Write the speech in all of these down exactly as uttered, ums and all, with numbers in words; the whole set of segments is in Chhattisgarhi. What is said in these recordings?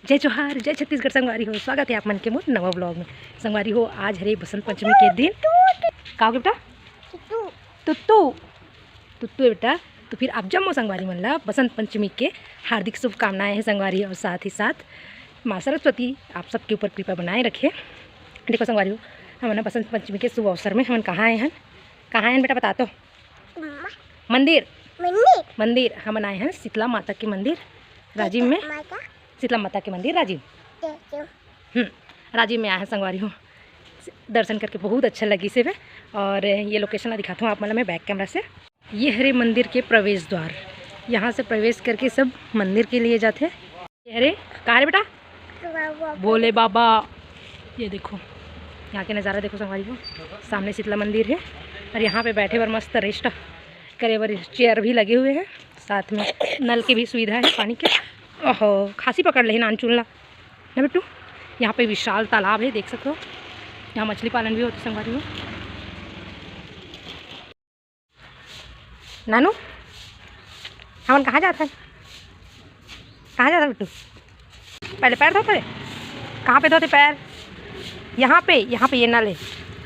जय जोहार, जय छत्तीसगढ़ संगवारी हो, स्वागत है आप मन के मोर नवा vlog में। संगवारी हो, आज हरे बसंत पंचमी के दिन। का हो गे बेटा? तुत्तू। तुत्तू। तुत्तू है बेटा। तो फिर आप जम्मो संगवारी मन ला बसंत पंचमी के हार्दिक शुभकामनाएं हैं संगवारी, और साथ ही साथ माँ सरस्वती आप सबके ऊपर कृपा बनाए रखे। देखो संगवारी हो, हमन बसंत पंचमी के शुभ अवसर में हमन कहाँ आए हैं? कहाँ आए हैं बेटा, बता तो। मंदिर। मंदिर। मंदिर, हमन आए हैं शीतला माता के मंदिर राजिम में। माता। शीतला माता के मंदिर राजिम। हम्म, राजिम में आए हैं संगवारी हो। दर्शन करके बहुत अच्छा लगिस हे। और ये location ला दिखाता हूँ आप मन ला मैं back camera से। ये हरे मंदिर के प्रवेश द्वार, यहाँ से प्रवेश करके सब मंदिर के लिए जाते हैं। ये हरे, कहाँ रे बेटा? भोले बाबा। ये देखो, यहाँ के नज़ारा देखो संगवारी हो, सामने शीतला मंदिर है और यहाँ पे बैठे बर मस्त rest करे बर chair भी लगे हुए हैं, साथ में नल की भी सुविधा है पानी के। ओहो, खांसी पकड़ ले नानचुन ला ना बिट्टू। यहाँ पे विशाल तालाब है, देख सकते हो, यहाँ मछली पालन भी होता है संगवारी हो। नानू, हमन कहाँ जात हन? कहाँ जात हन बिट्टू? पहले पैर धोते। कहाँ पे धोते पैर? यहाँ पे, यहाँ पे ये नल है।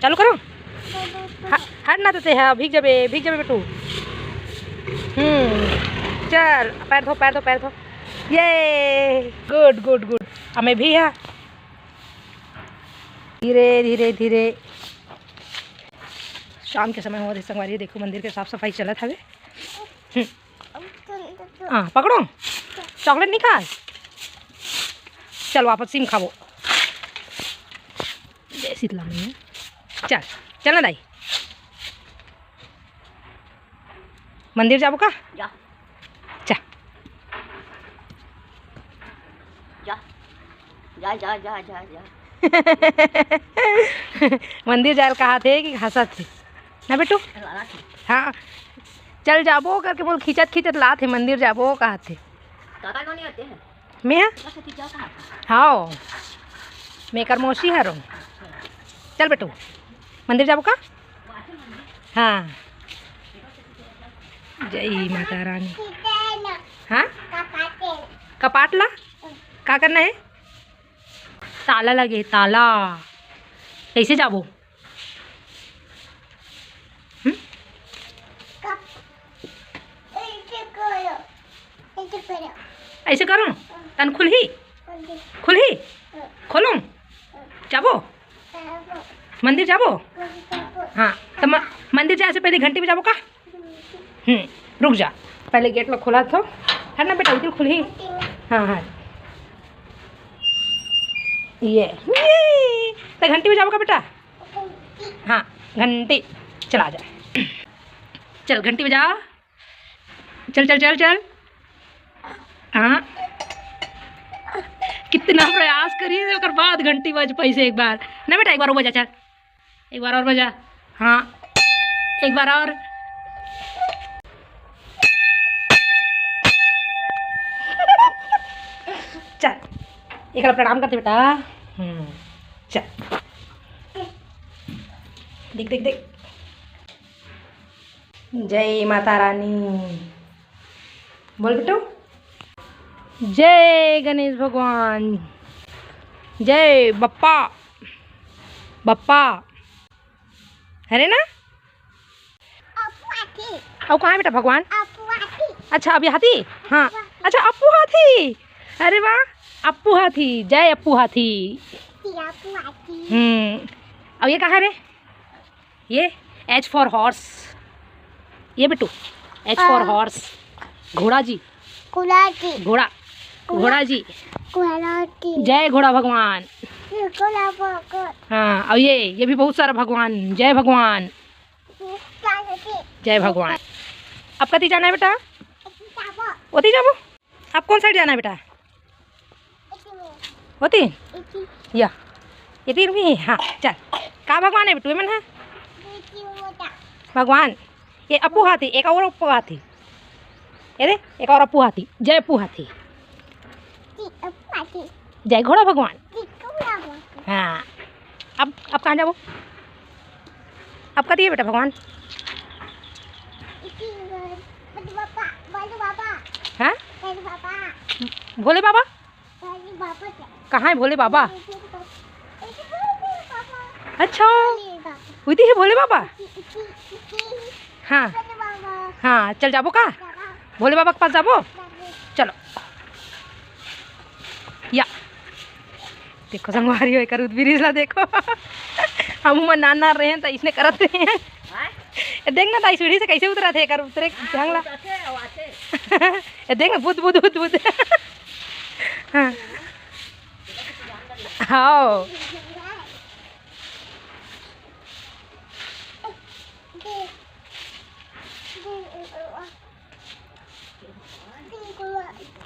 चालू करो। ह-, हट ना देते हैं, भीग जाबे, भीग जाबे बिट्टू। हम्म, चल पैर धो, पैर धो, पैर धो। ये good, good, good। हमें भी है। धीरे धीरे धीरे। शाम के समय होवत हे संगवारी, देखो मंदिर के साफ सफाई चलत हवे। हम्म। हाँ, पकड़ो। Chocolate नहीं खाए? चल वापस सिम खाबो। जय शीतला मैया। चल, चल ना दाई। मंदिर जाबो का? जा। जा। जा। जा, जा, जा, जा, जा। मंदिर जाए ल कहा थे कि हंसत थे ना बिट्टू? लाला थे। हाँ, चल जाबो करके बोल, खींचत खींचत लात हे, मंदिर जाबो कहा थे। काका नोनी होते हैं। मैं? बस अति जाओ कहा थे। हाँ, मैं कर मौसी हरों। चल बेटू, मंदिर जाबो का? हाँ, जय माता रानी। हाँ, कपाट ला। का करना है? ताला लगे, ताला। कैसे जाबो? हम्म? ऐसे करो, तन खुलही, खुलही, खोलो, जाबो, मंदिर जाबो। हाँ, तो म-, मंदिर जाए से पहले घंटी बजाबो का? हम्म, रुक जा, पहले गेट ला खोला तो, है ना बेटा, उधर खुलही। हाँ, हाँ, ये, ये, तो घंटी बजाबो का बेटा? हाँ, घंटी चला जा, चल घंटी बजा। चल, चल, चल, चल। हाँ, कितना प्रयास करी, ओकर बाद घंटी बज पैसे एक बार। ना बेटा, एक बार और बजा, चल, एक बार और बजा। हाँ, एक बार और। चल, एक बार प्रणाम करते बेटा। हम्म, चल, देख, देख, देख। जय माता रानी। बोल बेटू। जय गणेश भगवान। जय बप्पा। बप्पा। हरे ना? अपू हाथी। अउ कहाँ है बेटा भगवान? अपू हाथी। अच्छा, अभी हाथी? हाँ। अपू हाथी। अच्छा, अपू हाथी। अरे वाह, अपू हाथी। जय अपू हाथी। ये अपू हाथी। हम्म। अब ये कहाँ रे? ये H for horse। ये बेटू, H for हाँ। Horse। घोड़ा जी। घोड़ा जी। घोड़ा। घोड़ा। घोड़ा जी। घोड़ा जी। जय घोड़ा भगवान। जय घोड़ा भगवान। हाँ, और ये, ये भी बहुत सारा भगवान। जय भगवान। जय भगवान। अब कति जाना है बेटा? जाबो। ओती जाबो। अब कौन side जाना है बेटा? ओती? या। ये तीन भी है? हाँ, चल। का भगवान है बेटू, एमन है? भगवान। ये अपू हाथी, एक और अपू हाथी। ये दे, एक और अपू हाथी। जय अपू हाथी। जय घोड़ा भगवान। हाँ। अब, अब कहाँ जाबो? अब कति है बेटा भगवान? हाँ? भोले बाबा? कहाँ है भोले बाबा? अच्छा, उदी है भोले बाबा। हाँ, हाँ, चल जाबो का? भोले बाबा के पास जाबो। चलो। या देखो संगवारी हो, एकर उदबिरीस ला देखो। हम उमर नान नान रहे हैं त इसने करत रहे हैं। ए, देख ना दाई, सीढ़ी से कैसे उतरत हे, एकर उतरे ढंग ला। ए, देख ना, बुद, बुद, बुद, बुद। हाँ। हाँ।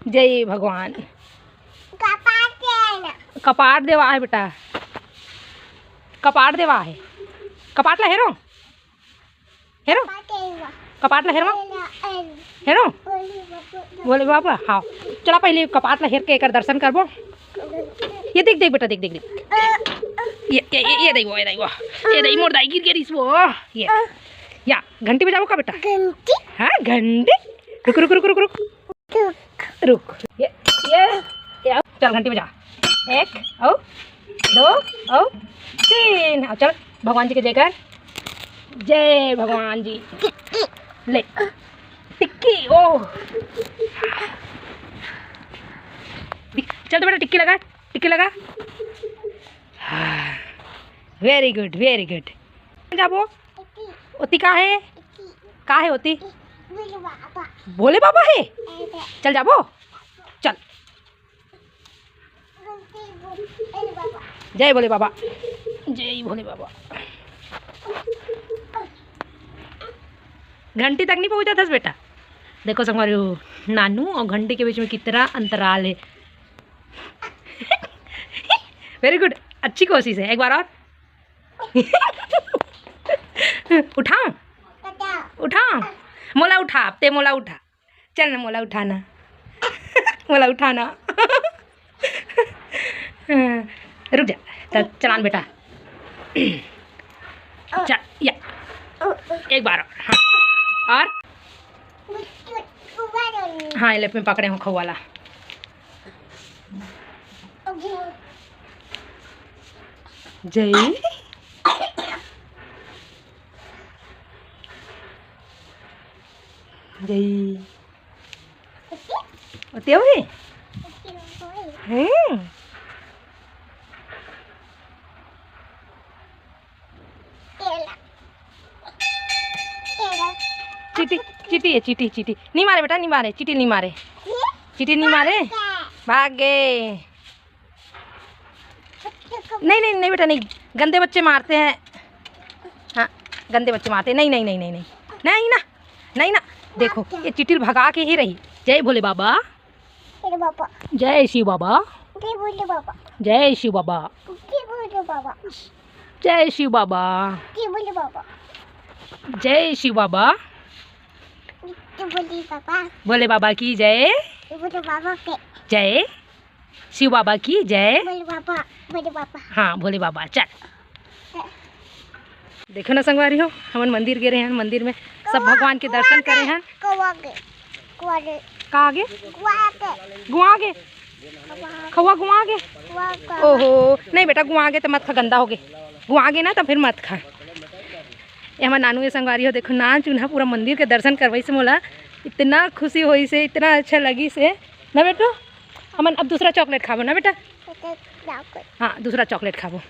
जय भगवान। कपाट देवा हे बेटा, कपाट देवा हे। कपाट ला हेरो, हेरो, कपाट ला हेरो, हेरो। भोले बाबा, हाँ। चला पहले कपाट ला हेर के एकर दर्शन करबो। ये देख, देख बेटा, देख, देख, देख। ये, ये, ये, ये दई वो, ये दई वो, ये दई मोर दाई गिर गे रिहिस वो। ये, या घंटी बजाबो का बेटा? घंटी? हाँ, घंटी। रुक, रुक, रुक, रुक, रुक। रुक। ये, ये, ये, चल घंटी बजा। एक, अउ दो, अउ तीन। अब चल भगवान जी के जयकार। जय भगवान जी। ले टिक्की, ओ। चल तो बेटा टिक्की लगा, टिक्की लगा। Very good, very good। जाबो। ओती का हे? का हे ओती? भोले बाबा हे। चल जाबो। चल। जय भोले बाबा, जय भोले बाबा। घंटी तक नहीं पहुँचत हस बेटा। देखो संगवारी हो, नानू और घंटी के बीच में कितना अंतराल है। Very good, अच्छी कोशिश है। एक बार और। उठाऊं? उठाऊं? मोला उठा, ते मोला उठा। चल ना, मोला उठाना। मोला उठाना। रुक जा, चल, चलान बेटा। चल, या। एक बार और, हाँ। और? हाँ, ये ले, मैं पकड़े हूँ खौवा ला। जय। जय। ओते हुए? हैं? चीटी, चीटी है, चीटी, चीटी। नहीं मारे बेटा, नहीं मारे, चीटी नहीं मारे। चीटी नहीं मारे। भाग गए। नहीं, नहीं, नहीं बेटा, नहीं। गंदे बच्चे मारते हैं। हाँ, गंदे बच्चे मारते हैं। नहीं, नहीं, नहीं, नहीं, नहीं। नहीं ना, नहीं ना। देखो, ये चीटी भगा के ही रही। जय भोले बाबा। जय बाबा। जय शिव बाबा। जय भोले बाबा। जय शिव बाबा। जय भोले बाबा। जय शिव बाबा। जय भोले बाबा। जय शिव बाबा। जय भोले बाबा। भोले बाबा की जय। जय भोले बाबा के। जय शिव बाबा की जय। भोले बाबा, भोले बाबा। हाँ, भोले बाबा, चल। देखो ना संगवारी हो, हमन मंदिर गे रहे हैं, मंदिर में सब भगवान के दर्शन करे हैं। कौवा गे, कौवा गे। का आगे? कौवा गे। गुआ गे। कौवा। कौवा गुआ गे। कौवा, कौवा। ओहो, नहीं बेटा, गुआ गे तो मत खा, गंदा हो गे। गुआ गे ना तो फिर मत खा। ये हमर नानू ये संगवारी हो, देखो नान चुनहा पूरा मंदिर के दर्शन करवाइस हे मोला, इतना खुशी होइस हे, इतना अच्छा लगिस हे ना बेटू। हमन अब दूसरा चॉकलेट खाबो ना बेटा। हाँ, दूसरा चॉकलेट खाबो।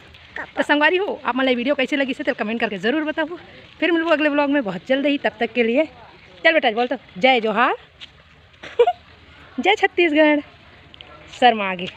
तो संगवारी हो, आप मन ला ये वीडियो कैसे लगिस हे तेला कमेंट करके जरूर बताबो। फिर मिलबो अगले व्लॉग में बहुत जल्द ही, तब तक के लिए चल बेटा बोल तो जय जोहार। जय छत्तीसगढ़। शर्मा आगे।